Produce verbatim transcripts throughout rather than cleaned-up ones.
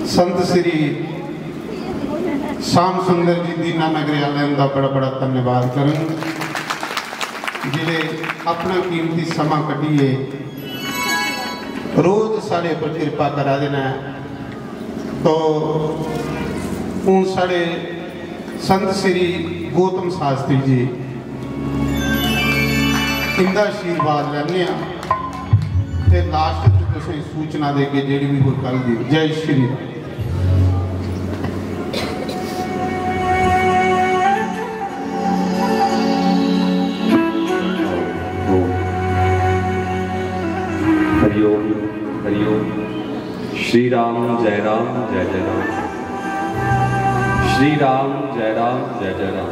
संत श्री श्याम सुंदर जी दीना नगरी आह्लें दा बड़ा बड़ा धन्यवाद करन, जेह्ड़े अपना कीमती समां कड्ढियै रोज साढ़े उप्पर किरपा करा दे न। तो हून साढ़े संत श्री गौतम शास्त्री जी, इंदा आशीर्वाद लैने आं ते लास्ट च तुसें सूचना देगे जेह्ड़ी बी कोई गल्ल दी। जय श्री राम। हरिओम, हरिओम। श्री राम, जय राम, जय जय राम। श्री राम, जय राम, जय जय राम।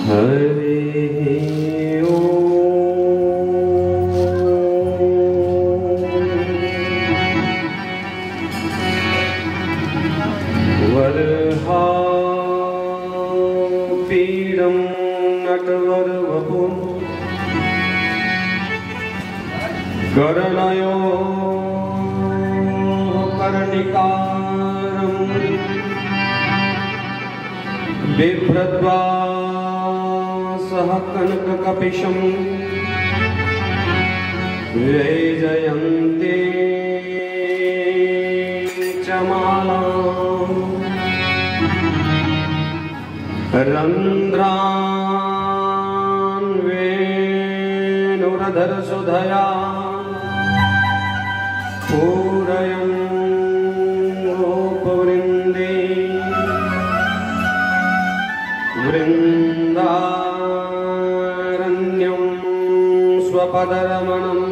हरि ओम। वरहा पीडं नटवरवपुः। कर्णयोः कर्णिकारम्। बिभ्रद्वासः कनककपिशम्। वैजयन्तीं च मालाम्। रन्ध्रान् वेणुरधरसुधया पूरयन् गोपवृन्दी। वृन्दारण्यं स्वपदरमणम्।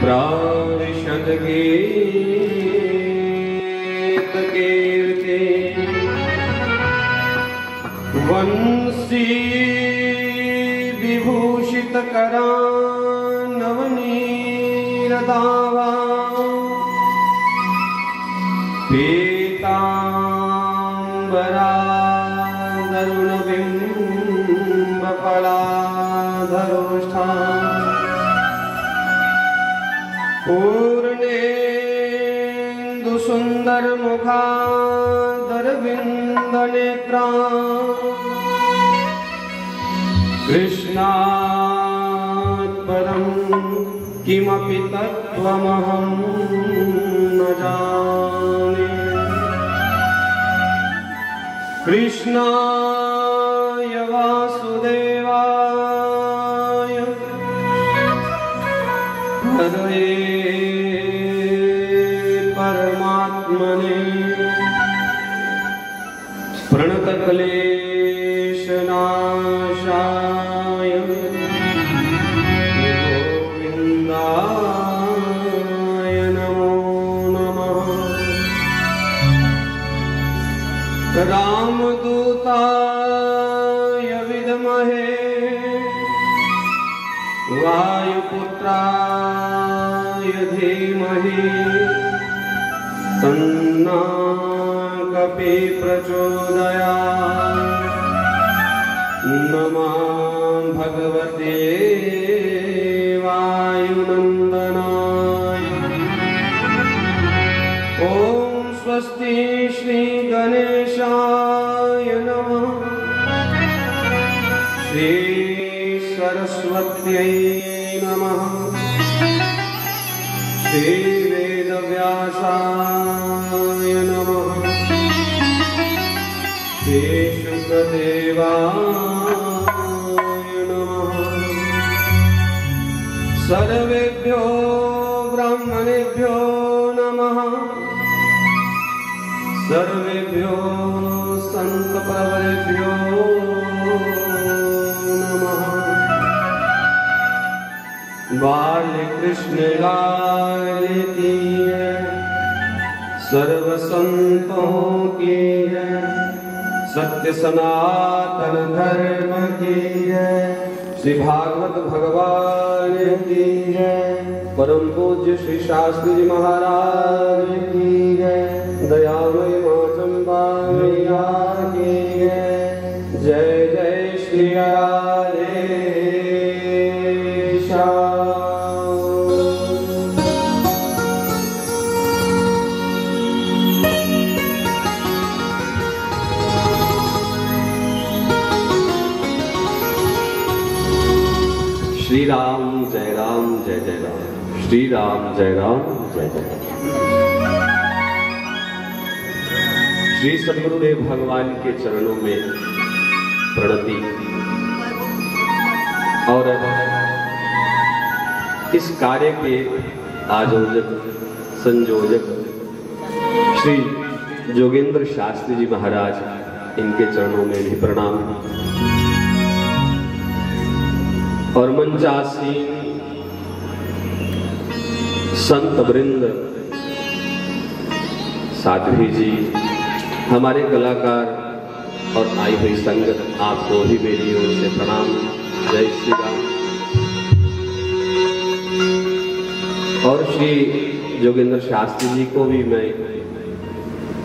प्राविशद्गीतकीर्ति। वंशी विभूषितकरान्नवनीरदावा। पीताम्बरादरुणविम्बफलाधरोष्ठा। पूर्णेन्दुसुन्दरमुखादरविन्दनेत्रा। कृष्णात् परं किमपि तत्त्वमहं न जाने। कृष्णाय वासुदेवाय हरये परमात्मने। प्रणतक्लेशनाशाय गोविन्दाय नमो नमः। रामदूताय विद्महे वायुपुत्राय धीमहि तन्नाकपि प्रचोदयात्। नमः भगवते वायुनन्दनाय। ॐ स्वस्ति श्री गणेशाय नमः। श्री सरस्वत्यै नमः। श्री वेदव्यासाय नमः। श्री शुकदेवाय नमः। सर्वेभ्यो ब्राह्मणेभ्यो नमः। सर्वेभ्यो संत प्रवरेभ्यो नमः। बाल कृष्ण लाल की जय, सर्व संतों की जय, सत्य सनातन धर्म की जय। श्री भागवत भगवान की जय। परम पूज्य श्री शास्त्री जी महाराज की जय। दयामय माँ चंपा मैया की जय। जय जय श्री राधे। श्री राम जय राम जय जय राम। श्री राम जय राम जय जय राम। श्री सदगुरुदेव भगवान के चरणों में प्रणति। और इस कार्य के आयोजक, संयोजक श्री जोगेंद्र शास्त्री जी महाराज, इनके चरणों में भी प्रणाम। और मंचासीन संत वृंद, साध्वी जी, हमारे कलाकार और आई हुई संगत, आपको भी मेरी ओर से प्रणाम। जय श्री राम। और श्री जोगेंद्र शास्त्री जी को भी मैं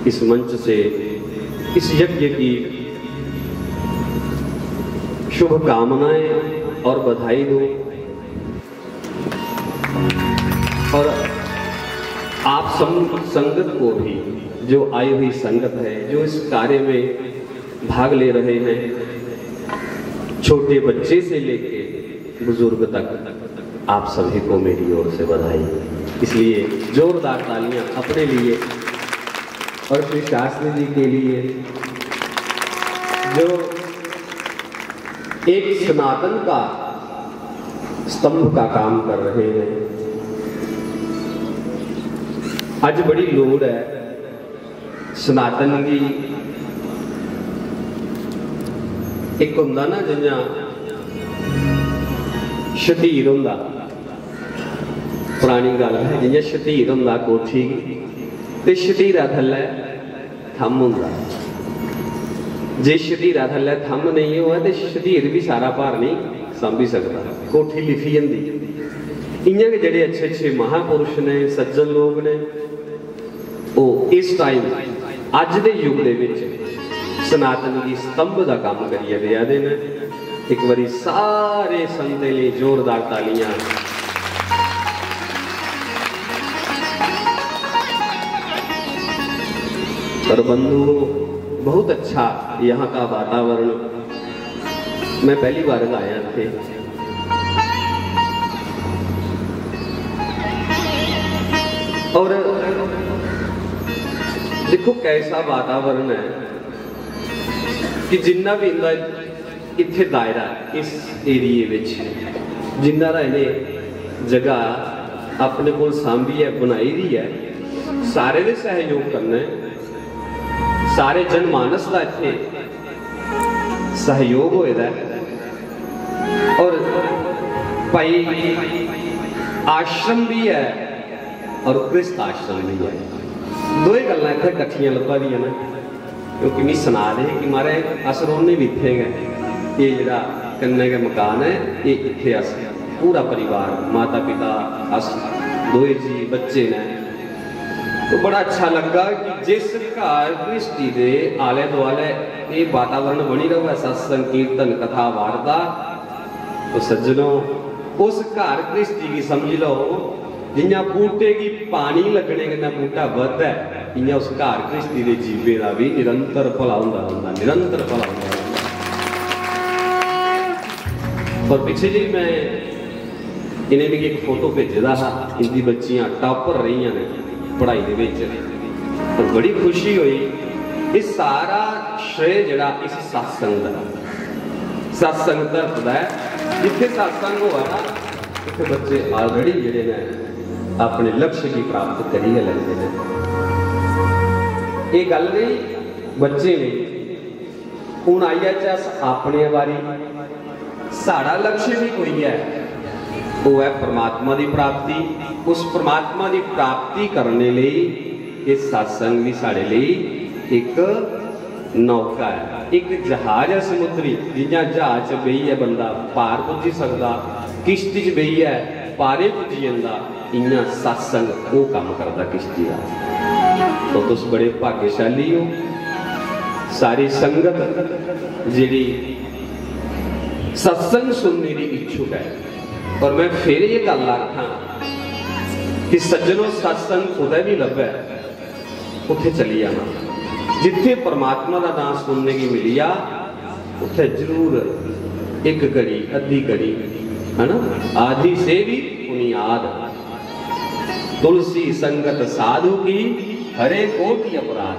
इस मंच से इस यज्ञ की शुभकामनाएं और बधाई दूं। और आप सम-, संगत को भी, जो आई हुई संगत है, जो इस कार्य में भाग ले रहे हैं, छोटे बच्चे से लेके बुजुर्ग तक, आप सभी को मेरी ओर से बधाई। इसलिए जोरदार तालियां अपने लिए और श्री शास्त्री जी के लिए, जो एक सनातन का स्तंभ का काम कर रहे हैं। अज बड़ी लोड़ है सनातन गी। इक होंदा ना, जियां शतीर होंदा, परानी गल्ल है, जियां शतीर होंदा कोठी गी, ते शतीरा थल्लै थंब होंदा। जे शतीरा थल्लै थंब नेईं होऐ ते शतीर बी सारा भार नेईं सांभी सकदा, कोठी लिफी जंदी। इ'यां गै जेह्ड़े अच्छे अच्छे महापुरुष ने, सज्जन लोक ने, ओह् इस टाइम, अज्ज दे युग दे बिच सनातन गी स्तंभ दा कम्म करियै देआ दे न। एक बारी सारे संतें लेई जोरदार तालियां। और बंधुओं, बहुत अच्छा यहाँ का वातावरण। मैं पहली बार आया थे। और देखो कैसा वातावरण है कि जिन्ना भी इंदा इत्थे दायरा, इस एरिये विच जिन्ना दा इ'नें जगह अपने कोल सांभियै बनाई दी ऐ, सारे दे सहयोग कन्नै, सारे जनमानस दा इत्थे सहयोग होए दा ऐ। और भाई, आश्रम भी है और गृहस्थ आश्रम भी है, दोए गल्लां इत्थे कट्ठियां लब्भा दियां न। क्योंकि मिगी सना दे हे कि महाराज, अस रौह्ने बी इत्थै गै, एह् जेह्ड़ा कन्नै गै मकान ऐ, एह् इत्थै अस पूरा परिवार, माता पिता, अस दोए जी, बच्चे न। तो बड़ा अच्छा लग्गा कि जिस घर गृहस्थी दे आले दुआले एह् वातावरण बनी र'वै, सत्संग, कीर्तन, कथा, वार्ता, तो सज्जनो, उस घर गृहस्थी गी समझी लैओ, जि'यां बूह्टे गी पानी लग्गने कन्नै बूह्टा बधदा ऐ, इ'यां उस घर गृहस्थी दे जीवें दा बी निरंतर भला होंदा रौंह्दा, निरंतर भला होंदा रौंह्दा। और पिच्छे जेही मैं, इ'नें मिगी इक फोटो भेजे दा हा, इं'दी बच्चियां टॉपर रेहियां न पढ़ाई दे बिच, और बड़ी खुशी होई। एह् सारा श्रेय जेह्ड़ा इस सत्संग दा, सत्संग धरत दा ऐ। जित्थै सत्संग होआ दा, उत्थै बच्चे already जेह्ड़े न, अपने लक्ष्य गी प्राप्त करी गै लैंदे न। एह् गल्ल रेही बच्चें लेई। हून आई जाचै अस अपने बारी। साढ़ा लक्ष्य बी कोई ऐ, ओह् ऐ परमात्मा दी प्राप्ति। उस परमात्मा दी प्राप्ति करने लेई एह् सत्संग बी साढ़े लेई इक नौका ऐ, इक जहाज ऐ समुद्री। जि'यां जहाज च बेहियै बंदा पार पुज्जी सकदा, किश्ती च बेहियै पारे पुज्जी जंदा, इ'यां सत्संग ओह् कम्म करदा किश्ती दा। तो तुस बड़े भाग्यशाली हो, सारी संगत जेह्ड़ी सत्संग सुनने दी इच्छुक ऐ। और मैं फिर एह् गल्ल आखां कि सज्जनो, सत्संग कुतै बी लब्भै, उत्थै चली जाना। जित्थै परमात्मा दा नांऽ सुनने गी मिली जा, उत्थै जरूर इक घड़ी, अद्धी घड़ी है ना? आदि सेवी पुनियाद, तुलसी संगत साधु की, हरे कोटि अपराध।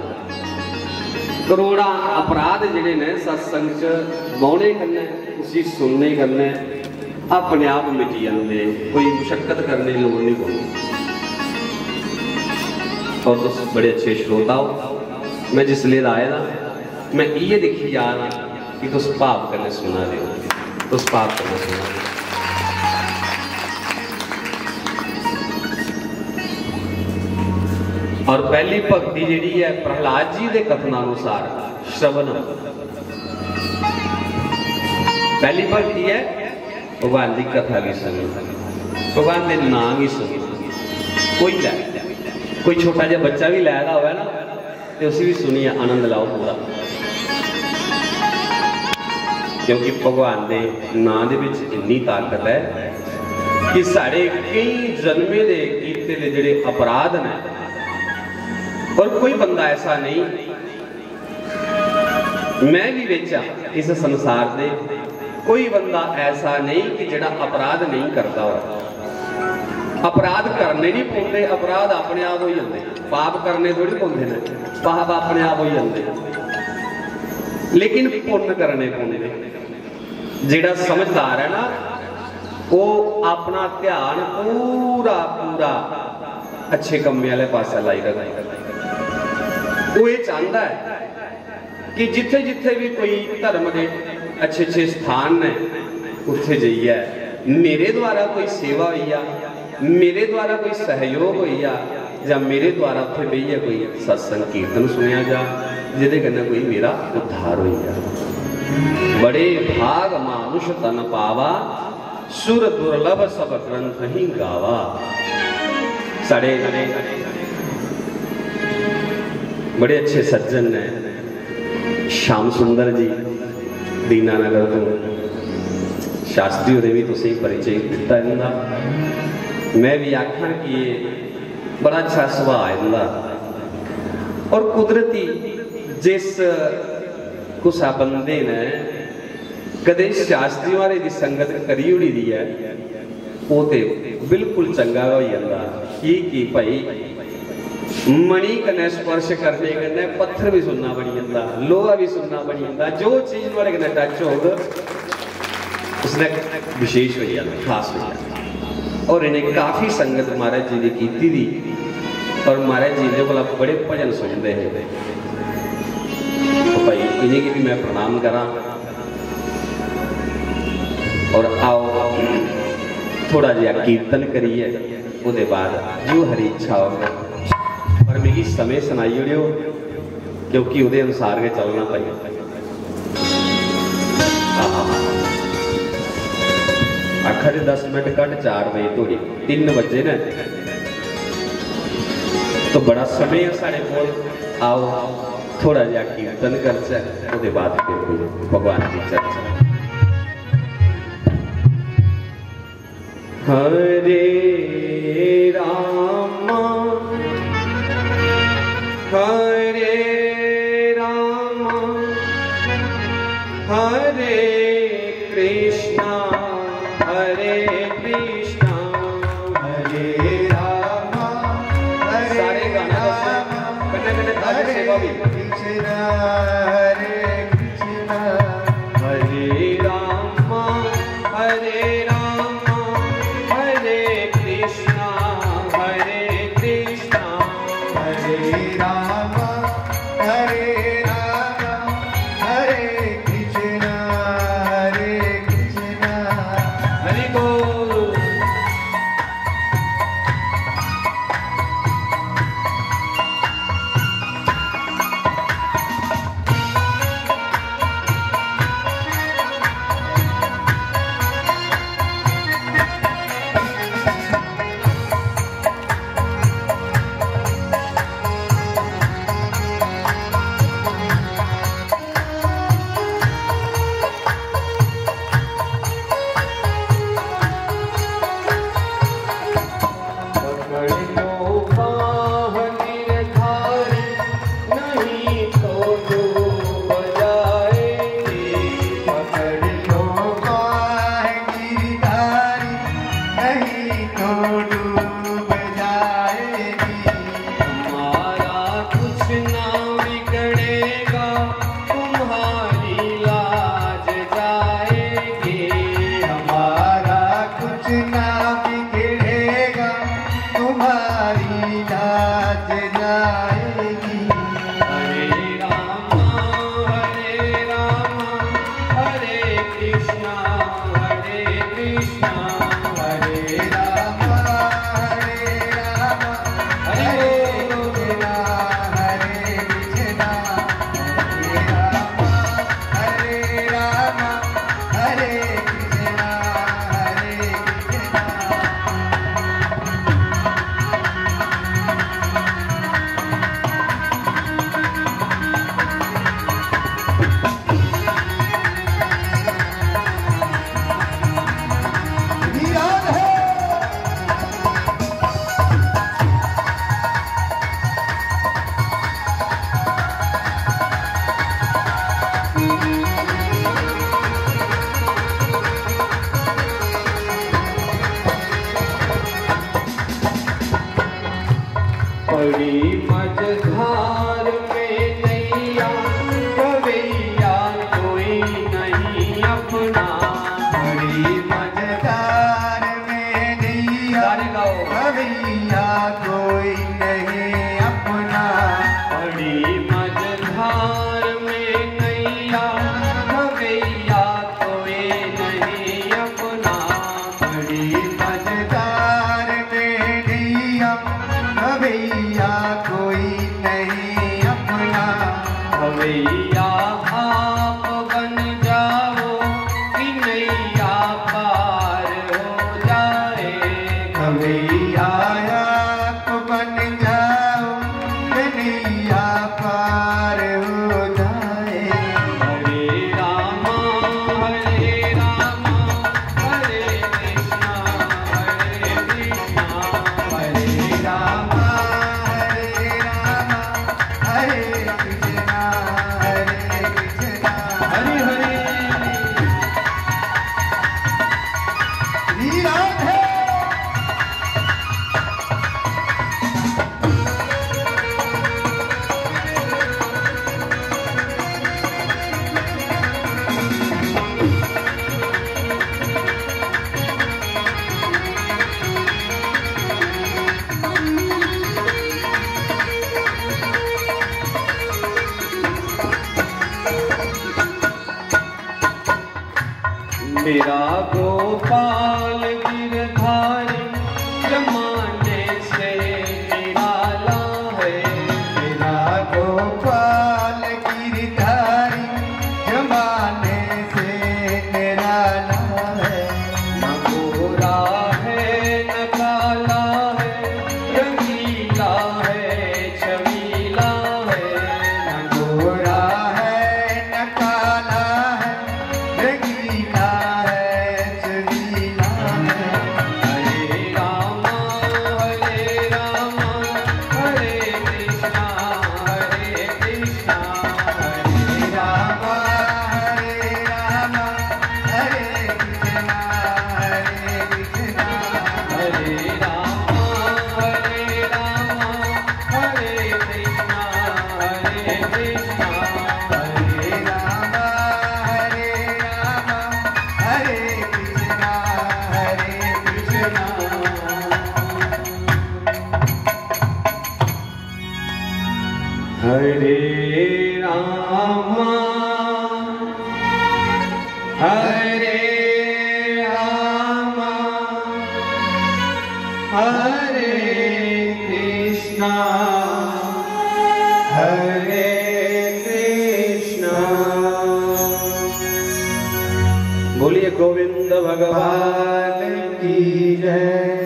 करोड़ां अपराध जेह्ड़े ने सत्संग च बौह्ने कन्नै, उसी सुनने कन्नै अपने आप मिटी जंदे, कोई मुशक्कत करने दी लोड़ नहीं पौंदी। और तुस बड़े अच्छे श्रोता हो, मैं जिसले दा आए दा, मैं इयै दिक्खी जा दा कि तुस भाव कन्नै सुना दे हो, तुस भाव कन्नै सुना दे हो। और पहली भक्ति जेह्ड़ी ऐ प्रहलाद जी दे कथनानुसार श्रवण, पहली भक्ति ऐ भगवान दी कथा गी सुनो, भगवान दे नां गी सुनो। कोई लै, कोई छोटा जिहा बच्चा भी लै दा होऐ ना, ते उसी भी सुनियै आनंद लैओ पूरा, क्योंकि भगवान दे नां दे बिच इन्नी ताकत ऐ कि साढ़े केई जन्में दे कीते दे जेह्ड़े अपराध न, और कोई बंदा ऐसा नहीं, मैं भी बिच आं इस संसार दे, कोई बंदा ऐसा नहीं कि जेह्ड़ा अपराध नहीं करदा हो। अपराध करने नहीं पौंदे, अपराध अपने आप होई जंदे। पाप करने थोड़ी पौंदे ने, पाप अपने आप होई जंदे। लेकिन पुण्य करने पौंदे। जेह्ड़ा समझदार है ना, वो अपना ध्यान पूरा पूरा अच्छे कम्मे आह्ले पासै लाई रखदा। वो एह् चांह्दा ऐ कि जित्थे जित्थे भी कोई धर्म दे अच्छे अच्छे स्थान ने, उत्थे जाइयै मेरे द्वारा कोई सेवा होई जा, मेरे द्वारा कोई सहयोग होई जा, जां मेरे द्वारा उत्थे बेहियै कोई सत्संग कीर्तन सुनेआ जा, जेह्दे कन्नै कोई मेरा उद्धार होई जा। बड़े भाग मानुष तन पावा, सुर दुर्लभ सब ग्रंथ ही गावा। साढ़े बड़े अच्छे सज्जन ने श्याम सुंदर जी, दीनानगर तो। शास्त्री होरें भी तुसेंगी परिचय दिता इंदा। मैं भी आखां कि ये बड़ा अच्छा सुभाऽ इंदा। और कुदरती जिस कुसा बंदे ने कदे शास्त्री महाराज दी संगत करी ओड़ी दी ऐ, ओह् ते बिल्कुल चंगा गै होई जंदा। की, की भाई, मणि कन्नै स्पर्श करने कन्नै पत्थर भी सुन्ना बनी जंदा, लोहा भी सुन्ना बनी जंदा। जो चीज नुहाड़े कन्नै टच होग, उसने विशेष होई जाना, खास होई जाना। और इ'नें काफी संगत महाराज जी दी कीती दी, और महाराज जी इं'दे कोला बड़े भजन सुनदे हे। तो भाई, इ'नेंगी भी मैं प्रणाम करां। और आओ, थोड़ा जेहा कीर्तन करियै, ओह्दे बाद जो हरी इच्छा होग। पर मिगी समें सनाई ओड़ेओ, क्योंकि ओह्दे अनुसार गै चलना भाई। आहा। आखा दे दस मिनट घट्ट, चार बजे धोड़ी, तिन्न बज्जे न। तो बड़ा समें ऐ साढ़े कोल। आओ, थोड़ा जेहा कीर्तन करचै, ओह्दे बाद फिर कोई भगवान दी चर्चा। हरे रामा, हरे रामा, हरे कृष्णा, हरे कृष्णा, हरे रामा, हरे सारे गाने दसो, रामा, कन्नै कन्नै ताली हरे सेवा भी। कृष्णा, हरे कृष्णा, हरे रामा, हरे रामा, हरे कृष्णा, हरे कृष्णा, हरे रामा, हरे रामा, हरे कृष्णा, हरे कृष्णा। हरि बोल। बड़ी मझधार में नैया, गवैया कोई नहीं अपना। बड़ी मझधार में नैया, सारे गाओ। गवैया कोई नहीं अपना। बड़ी मझधार में नैया, गवैया कोई नहीं अपना। बड़ी मझधार में नैया, गवैया कोई नहीं अपना। गवैया आप बन जाओ कि नैया पार हो जाए। गवैया आप बन जाओ कि नैया पार हो जाए। हरे रामा, हरे रामा, हरे कृष्णा, हरे कृष्णा, हरे रामा, हरे रामा, हरे कृष्णा, हरे कृष्णा, हरे हरे। मेरा गोपाल गिरधारी जमाने से निराला है। मेरा गोपाल गिरधारी जमाने से निराला है। न गोरा है न काला है, रंगीला है छबीला है। न गोरा है न काला है, रंगीला है छबीला है। हरे रामा, हरे रामा, हरे कृष्णा, हरे कृष्णा, हरे रामा, हरे रामा, हरे कृष्णा, हरे कृष्णा, हरे रामा, हरे रामा, हरे कृष्णा, हरे कृष्णा, हरे रामा, हरे रामा, हरे कृष्णा, हरे कृष्णा। हरे रामा, हरे रामा, हरे कृष्णा, हरे कृष्णा। बोलिए गोविंद भगवान की जय।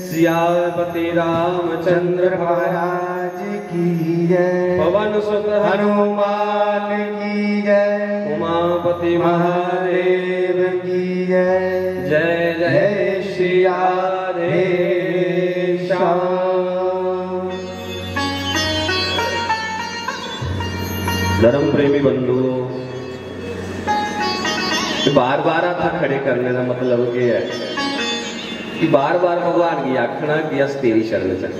सियापति रामचंद्र महाराज की जय। पवन सुत हनुमान की जय। उमापति महादेव की जय। जय जय सिया रे श्याम। धर्म प्रेमी बंधुओं, बार बार हत्थ खड़े करने का मतलब केह् ऐ कि बार बार भगवान गी आखना कि अस तेरी शरण च आं।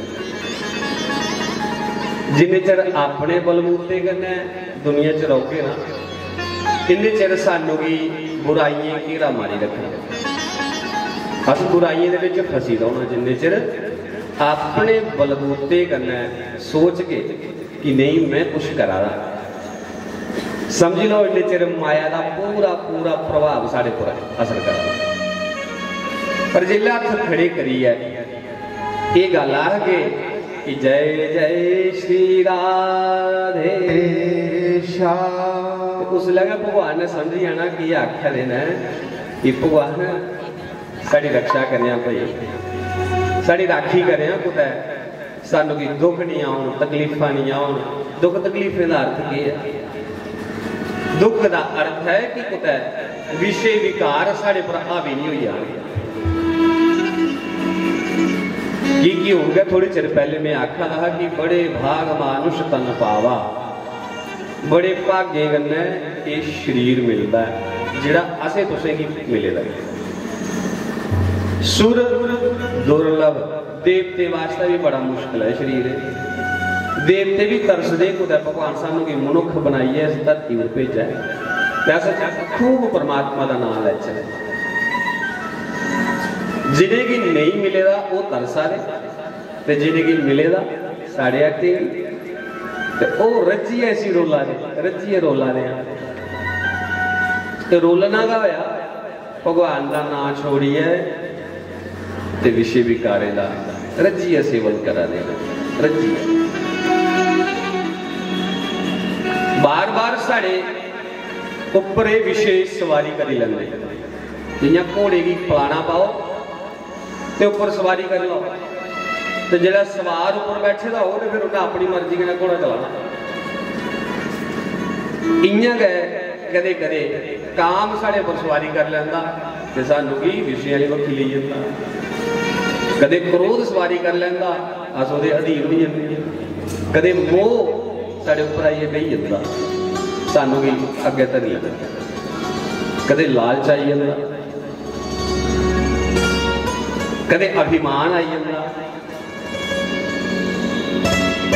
जिन्ने चिर अपने बलबूते कन्नै दुनिया च रौह्गे ना, इन्ने चिर सानू गी बुराइयें घेरा मारी रखना। अस बुराइयें दे बिच फसी रौह्ना जिन्ने चिर अपने बलबूते कन्नै सोच के कि नेईं, मैं कुछ करा दा। समझी लैओ, इन्ने चिर माया दा पूरा, पूरा प्रभाव साढ़े पर असर करदा। पर जिसलै हत्थ खड़े करियै एह् गल्ल आखगे कि "जय जय श्री राधे श्याम", ते उसलै गै भगवान ने समझी जाना कि एह् आखा दे न कि "भगवान, साढ़ी रक्षा करेआं भाई, साढ़ी राखी करेआं, कुतै सानू गी दुख निं औन, तकलीफां निं औन।" दुख तकलीफें दा अर्थ केह् ऐ? दुख दा अर्थ ऐ कि कुतै विशे विकार साढ़े पर हावी निं होई जान। की कि हून गै थोह्ड़े चिर पैह्ले में आखा दा हा कि "बड़े भाग मानुष तन पावा", बड़े भागें कन्नै एह् शरीर मिलदा ऐ जेह्ड़ा असें तुसें गी मिले दा ऐ। सुर दुर्लभ, देवतें वास्तै बी बड़ा मुश्कल ऐ शरीर। देवते बी तरसदे कुतै भगवान सानू गी मनुक्ख बनाइयै इस धरती पर भेजै ते अस खूब परमात्मा दा नांऽ लैचै। जिनेंगी नेईं मिले दा ओह् तरसा दे, ते जिनेंगी मिले दा साढ़े अग्गें बी, ते ओह् रज्जियै इसी रोला दे, रज्जियै रोला दे। ते रोलना गै होया भगवान दा नांऽ छोड़ियै ते विशे विकारें दा रज्जियै सेवन करा दे न, रज्जियै। बार बार साढ़े उप्पर एह् विशे सवारी करी लैंदे। जि'यां घोड़े गी पलाना पाओ ते उप्पर सवारी करी लैओ, ते जेल्लै सवार उप्पर बैठे दा होग ते फिर उन्नै अपनी मर्जी कन्नै घोड़ा चलाना। इ'यां गै कदें कदें काम साढ़े उप्पर सवारी करी लैंदा ते सानू गी विशे आह्ली बक्खी लेई जंदा। कदें क्रोध सवारी करी लैंदा, अस ओह्दे अधीन होई जन्ने। कदें मोह साढ़े उप्पर आइयै बेही जंदा, सानू गी अग्गें धरी लैंदा। कदें लालच आई जंदा, कदें अभिमान आई जंदा।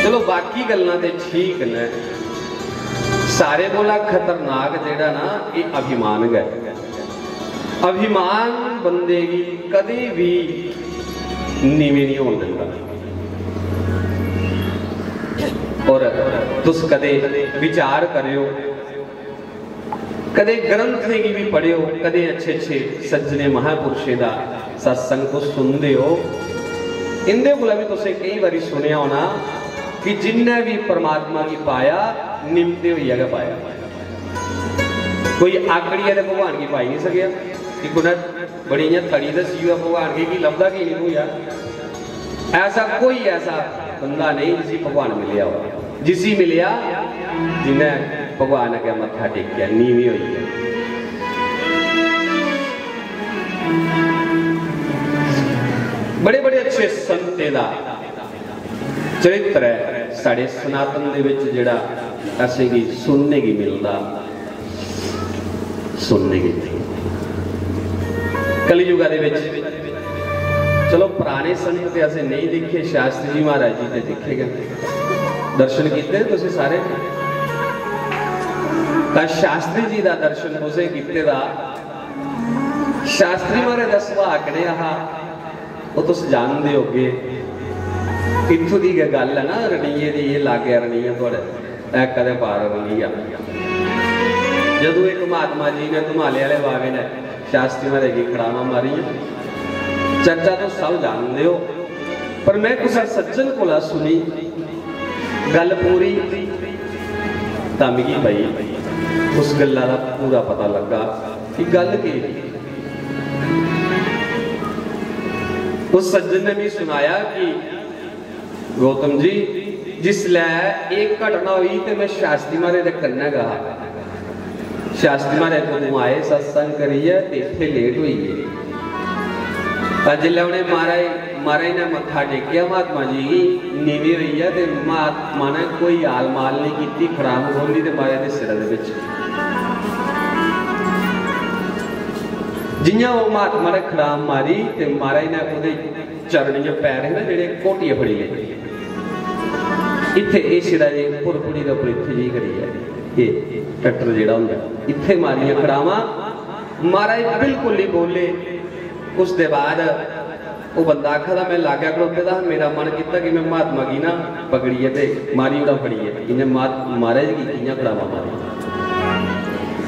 चलो, बाकी गल्लां ते ठीक न। सारे कोला खतरनाक जेह्ड़ा ना, एह् अभिमान गै। अभिमान बंदे गी कदें बी नीवें निं होन दिंदा। और तुस कदें विचार करेओ, कदें ग्रंथें गी बी पढ़ेओ, कदें अच्छे अच्छे सज्जने महापुरुषें दा सत्संग तुस सुनदे ओ, इंदे कोला बी तुसें केई बारी सुनेआ होना कि जिन्नै बी परमात्मा गी पाया, निमते होइयै गै पाया। कोई आकड़ियै ते भगवान गी पाई निं सकेआ कि कुनै बड़ी इ'यां तड़ी दस्सी होऐ भगवान गी कि लभदा की निं तूं यार। ऐसा कोई ऐसा बंदा नेईं जिसी भगवान मिलेआ हो, जिसी मिलेआ जिन्नै भगवान अग्गें मत्था टेकेआ, नीवें होइयै। बड़े बड़े अच्छे संतें दा चरित्र ऐ साढ़े सनातन दे विच, जेह्ड़ा असेंगी सुनने गी मिलदा, सुनने गी मिलदा। कलयुगा दे विच, चलो, पराने संत ते असें नेईं दिक्खे, शास्त्री जी महाराज जी ते दिक्खे गै, दर्शन कीते तुसें सारे। तां शास्त्री जी दा दर्शन तुसें कीते दा, शास्त्री महाराज दा सुभाऽ कनेहा हा, ओह् तुस जानदे होगे। इत्थूं दी गै गल्ल ऐ ना, रनिये दी, एह् लागै रनिया थुआढ़े, ऐ कदें पार रनिया। जदूं इक महात्मा जी ने, धुमाले आह्ले बाबे ने शास्त्री महाराज गी खड़ावां मारियां, चर्चा तुस सब जानदे ओ, पर में कुसै सज्जन कोला सुनी, गल्ल पूरी, तां मिगी पई उस गल्ला दा पूरा पता लग्गा कि गल्ल केह् ही। उस सज्जन ने मिगी सनाया कि गौतम जी, जिसलै एह् घटना होई ते में शास्त्री महाराज दे कन्नै गै हा। शास्त्री महाराज जदूं आए सत्संग करियै ते इत्थै लेट होई गे। तां जिसलै उ'नें महाराज, महाराज ने मत्था टेकेआ महात्मा जी गी, नीवें होइयै, ते महात्मा ने कोई आल माल नहीं कीती, खड़ाम खोली ते महाराज दे सिरै दे बिच। जि'यां ओह् महात्मा ने खड़ाम मारी ते महाराज ने ओह्दे चरण, इ'यां पैर हे ना जेह्ड़े, घोटियै फड़ी ले। इत्थै एह् सिरा जे पुरपुरी दे उप्पर इत्थै जेही करियै एह् टट्टर जेह्ड़ा होंदा, इत्थै मारियां खड़ावां। महाराज बिल्कुल निं बोले। उसदे बाद ओह् बंदा आखा दा, "में लागै खड़ोते दा हा, मेरा मन कीता कि में महात्मा गी ना पकड़ियै ते मारी ओड़ां फड़ियै।" इ'यां मा-, महाराज गी कि'यां खड़ावां मारी?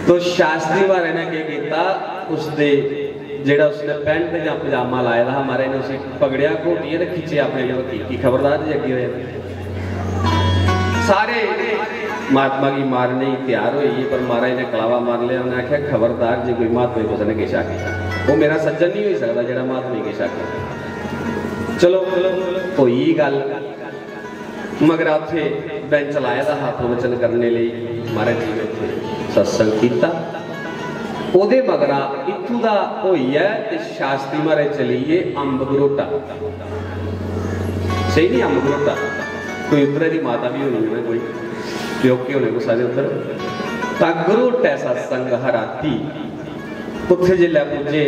तो शास्त्री महाराज ने केह् कीता, उसदे जेह्ड़ा उसने पैंट जां पजामा लाए दा हा, महाराज ने उसी पकड़ेआ, घोटियै ते खिच्चेआ अपने बक्खी कि खबरदार जे अग्गें होएआ। सारे महात्मा गी मारने गी त्यार होई गे, पर महाराज ने कलावा मारी लेआ। उ'नें आखेआ, "खबरदार जे कोई महात्मा गी कुसै ने किश आखेआ, ओह् मेरा सज्जन निं होई सकदा जेह्ड़ा महात्मा गी किश आखे।" चलो, होई गल्ल। मगरा उत्थै बैंच लाए दा हा प्रवचन करने लेई, महाराज जी ने उत्थै सत्संग कीता। ओह्दे मगरा इत्थूं दा होइयै ते शास्त्री महाराज चली गे अम्ब गरोटा। स्हेई निं, अम्ब गरोटा? कोई उद्धरै दी माता बी होनी उ'नें, कोई प्योके होने कुसै दे उद्धर। तां गरोटै सत्संग हा राती। उत्थै जिसलै पुज्जे,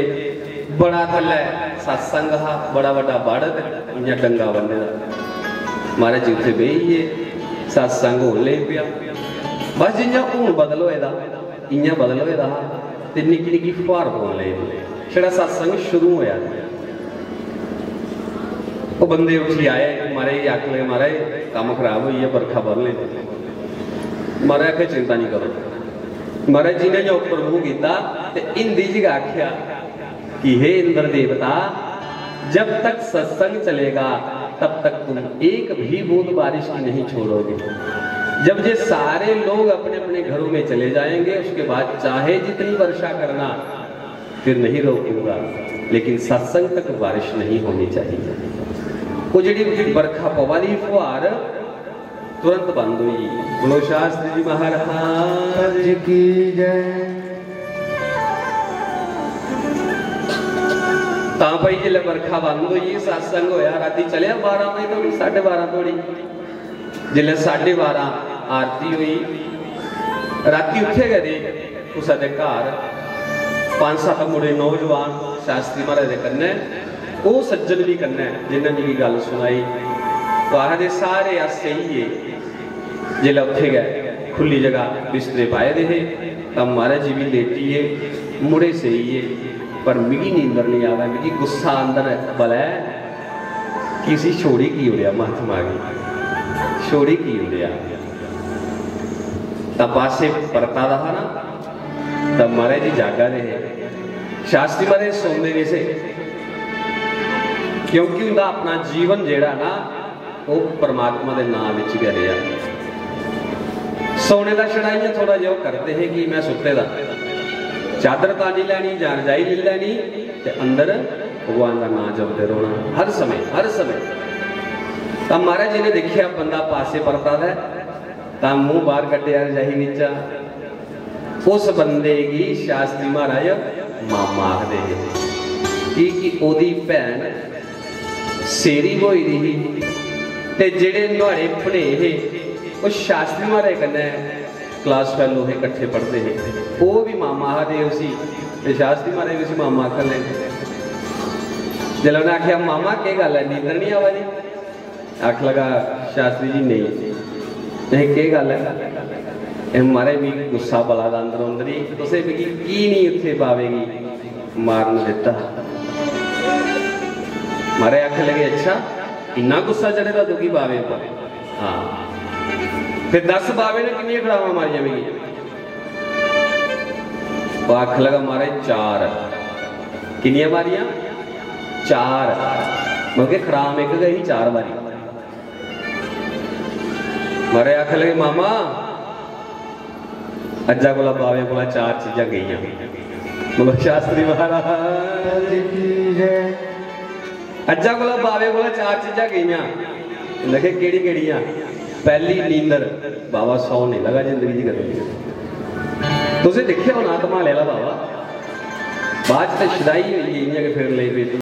बड़ा थल्लै सत्संग हा, बड़ा बड्डा बड़ ते इ'यां डंगा ब'न्ने दा। महाराज जी उत्थै बेही गे, सत्संग होन लगी पेआ। बस जि'यां हून बदल होए दा, इ'यां बदल होए दा हा ते निक्की निक्की फुहार पौन लगी पेई। छड़ा सत्संग शुरू होआ। ओह् बंदे उठी आए, महाराज गी आखन लगे, "महाराज, कम्म खराब होई गेआ, बरखा बदले।" महाराज आखे, "चिंता निं करो।" महाराज जी ने इ'यां उप्पर मूंह कीता ते हिंदी च गै आखेआ कि, "हे इंद्र देवता, जब तक सत्संग चलेगा, तब तक तुम एक भी बूंद बारिश की नहीं छोड़ोगे। जब ये सारे लोग अपने अपने घरों में चले जाएंगे, उसके बाद चाहे जितनी वर्षा करना, फिर नहीं रोकूंगा, लेकिन सत्संग तक बारिश नहीं होनी चाहिए।" वो जेह्ड़ी बरखा पवा दी फुहार तुरंत बंद होई गेई। बोलो शास्त्री जी महाराज की जय। तां भाई जिसलै बरखा बंद होई, सत्संग होया, राती चलेआ बारां बजे धोड़ी, साढ़े बारां धोड़ी। जिसलै साढ़े बारां आरती होई, राती उत्थै गै रेह् कुसै दे घर। पंज सत्त मुड़े नौजवान शास्त्री महाराज दे कन्नै, ओह् सज्जन बी कन्नै, जिन्नै मिगी गल्ल सनाई। ओह् आखदे, "सारे अस सेई गे।" जिसलै उत्थै गै खु'ल्ली जगह बिस्तरे पाए दे हे, तां महाराज जी बी लेटी गे, मुड़े सेई गे, पर मिगी नींदर निं आवै, मिगी गुस्सा अंदर बलै कि इसी छोड़ी की ओड़ेआ महात्मा गी, छोड़ी की ओड़ेआ। तां पासै परता दा हा ना, तां महाराज जी जागा दे हे। शास्त्री महाराज सौंदे निं से, क्योंकि उं'दा अपना जीवन जेह्ड़ा ना, ओह् परमात्मा दे नांऽ बिच गै रेहा। सौने दा छड़ा इ'यां थोह्ड़ा जेहा ओह् करदे हे कि में सुत्ते दा, चादर तानी लैनी जां रजाई लेई लैनी ते अंदर भगवान दा नांऽ जपदे रौह्ना हर समें, हर समें। तां महाराज जी ने दिक्खेआ बंदा पासै परता दा ऐ, तां मूंह बाहर कड्ढेआ रजाई बिच्चा। उस बंदे गी शास्त्री महाराज मामा आखदे हे, की कि ओह्दी भैन सेरी ब्होई दी ही ते जेह्ड़े नुहाड़े भने हे, ओह् शास्त्री महाराज कन्नै क्लास फैलो हे, कट्ठे पढ़दे हे। ओह् बी मामा आखदे हे उसी, ते शास्त्री महाराज बी उसी मामा आखन लगे। जिसलै उ'नें आखेआ, "मामा, केह् गल्ल ऐ, नींदर निं आवा दी?" आखन लगा, "शास्त्री जी, नेईं।" "नेईं, केह् गल्ल ऐ?" "एह् महाराज, मिगी गुस्सा बला दा अंदरो अंदर ही, तुसें मिगी की निं उत्थै बावे गी मारन दित्ता?" महाराज आखन लगे, "अच्छा, इन्ना गुस्सा चढ़े दा तुगी बावे पर?" "हां।" "फिर दस, बावे ने किन्नियां खड़ावां मारियां मिगी?" ओह् आखन लगा, "महाराज, चार।" "किन्नियां मारियां?" "चार।" मतलब कि खड़ाम इक गै ही, चार बारी। महाराज आखन लगे, "मामा, अज्जा कोला बावे कोला चार चीजां गेइयां।" बोलो शास्त्री महाराज की जय। "अज्जा कोला बावे कोला चार चीजां गेइयां।" लगे, "केह्ड़ी केह्ड़ियां?" "पैह्ली नींदर, बावा सौ नेईं लगा जिंदगी च कदें।" तुसें दिक्खेआ होना धमाले आह्ला बावा, बाद च ते शदाई होई गे, इ'यां गै फिरन लगी पे।